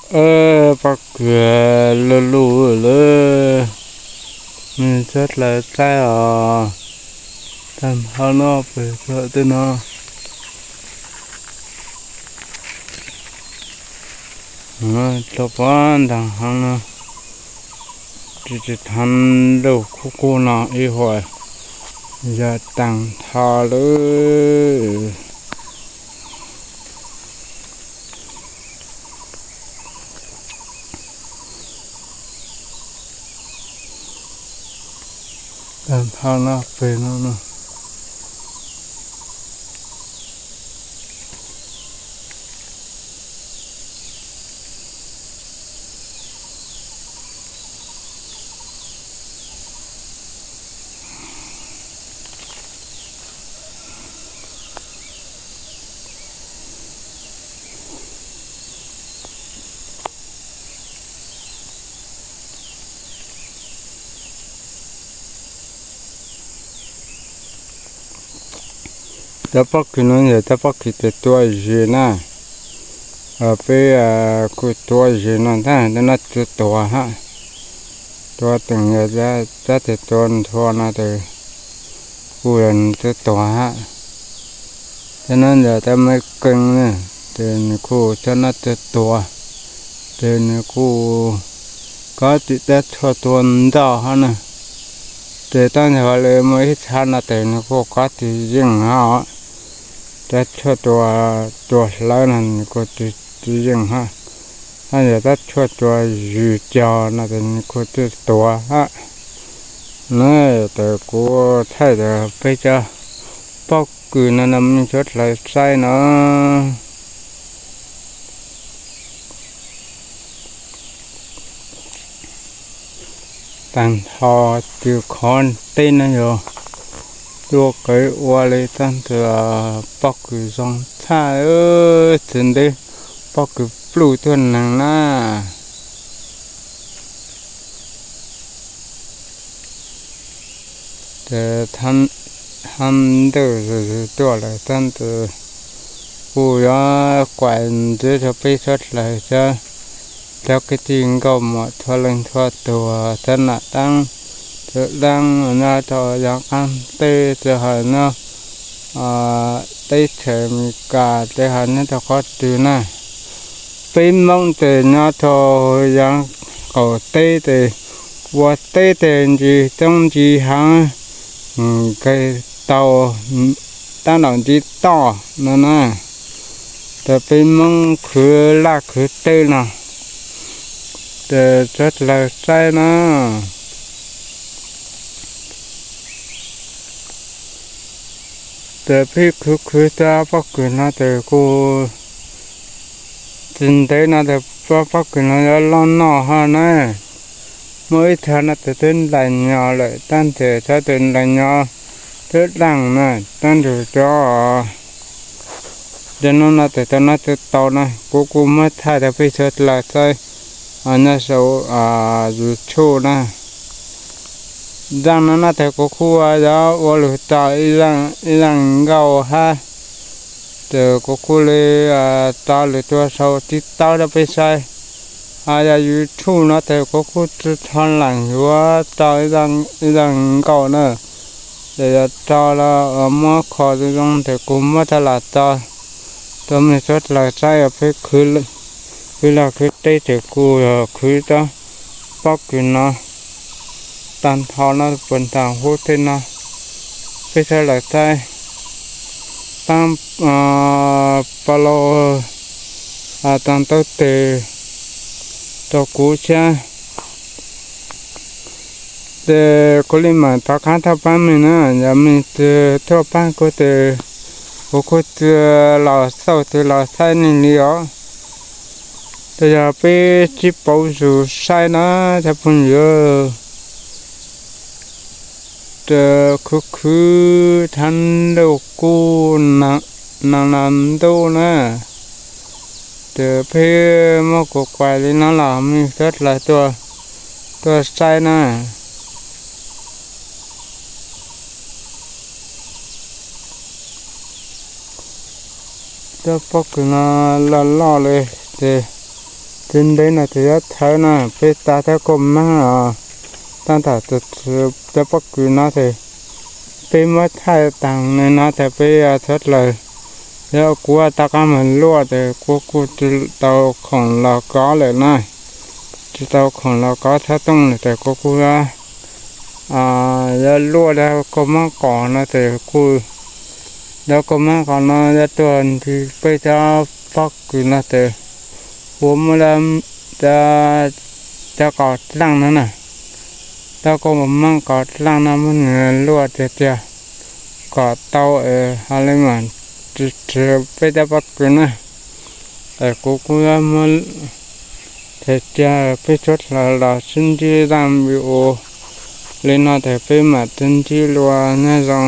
Pob kws luj luj lawm, nws txhob dlaws saib os. Tag nrho no pem txog tej no, tau pov ntag hov no, tsis tau lub kub kub no ib huam yog tag nrho lawm. Tag nrho no pem no no. Cov pob kws no yog cov pob kws tes tua zis na. Peb kuj tua zis no ntag, no tus tuag hab. Tua teem yog cov tes tua nthua no tes kuj yog nws tus tuag hab. Cov no yog cov me kees na, ces nws kuj cov no tus tuag, ces nws kuj kov tim cov tshuaj tua ntoj hab na. Ces tab sis li muaj ib tshav no tes nws kuj kov tsis yeej hab. Cov tshuaj tua, tua hlawv no nws kuj tsis yeej hab. Hab yog cov tshuaj tua zis cog no tes nws kuj tsis tuag hab. Na, tes kuv thaij tas peb cov pob kws no no mej suav dlawg saib no. Tag nrho cov qhov teb no yog tua qev ua li tab sis pob kws zoo tshaj, txiv nteb pob kws pluj tuaj neeg na. Ces hab ntawj zuj zus tuaj lawm tab sis kuj yuav kuas ntxiv rau peb suav dlawg saib, cov kwv tij nkauj muam txhua leej txhua tus, cov nam dlaab txhua dlaab nyob rau yav qaab teb tsis has nyob teb chaws Amelikas tsis has nyob rau qhov twg na. Peb Moob tes nyob rau yav qaum teb tes ua teb tes ntsis coob ntsis heev, nqeg tau tab nraum ntsis toj no na. Tes peb Moob khwv laj khwv teb no, tes suav dlawg saib na. Tes peb khwv khwv tau pob kws no tes kuj tsis ntev no tes pob kws no yuav loj noj hab na. Muaj ib txha no tes twb ntais nyo lawm tab sis txhob tes ntais nyo twb daaj na, tab sis cov, cov no no tes tau no twb tau na, kuv kuj muab thaij rau peb suav dlawg saib nyob saum YouTube na. Zaaj no no tes kuv kuj yuav ua lug tau ib zaaj nkauj hab, tes kuv kuj li tau lug tua sau TikTok rau peb saib. Yog YouTube no tes kuv kuj tsis tau lees yuav tau ib zaaj nkauj na. Ces yog tau los muab kho zoo zoo tes kuv muab tau los tso rau mej suav dlawg saib. Peb khwv laj khwv teb tes kuj yog khwv tau pob kws no tag nrho no puag nram hub tej no, peb suav dlawg saib. Paab pa lau taag taub teg rau kuv sab. Ces kuv li mam rov qaab tuaj paab mej na, yog mej tsi tuaj paab kuv tes kuv kuj tsi los xauj tsi los saib mej li os. Tes yog peb sib pauv zug saib na cov phooj ywg. Tes khwv khwv thav ntuj kuj nag nag ntuj na. Tes peb muab kuv kuas li no los mej suav dlawg tuaj saib na. Cov pob kws no loj loj li tes Tsis ntev no tes yuav thawv no, peb tau thawb kua meeb os. Tab tom txog cov pob kws no tes peb muab thaij taag le no tes peb yuav thawb dlaws. Yog kuv tau qaab moog luaj tes kuv kuj tsis tau khoom los kov lawm na. Tsis tau khoom los kov thawb tooj lawm tes kuv kuj yuav luaj dlawb kua meeb qos no tes kuj, dlawb kua meeb qos no yuav tuag nti peb cov pob kws no tes kuv muab cov qos dlaaj no na, dlawb kua meeb qos dlaaj no muab nwg luaj tiag tiag kom tau es hab le mas tsis txug peb cov pob kws na. Es kuv kuj yuav muab, tes cia peb suav dlawg los sib ntsib dlaab video le no tes peb mam sib ntsib dlua, nyob zoo.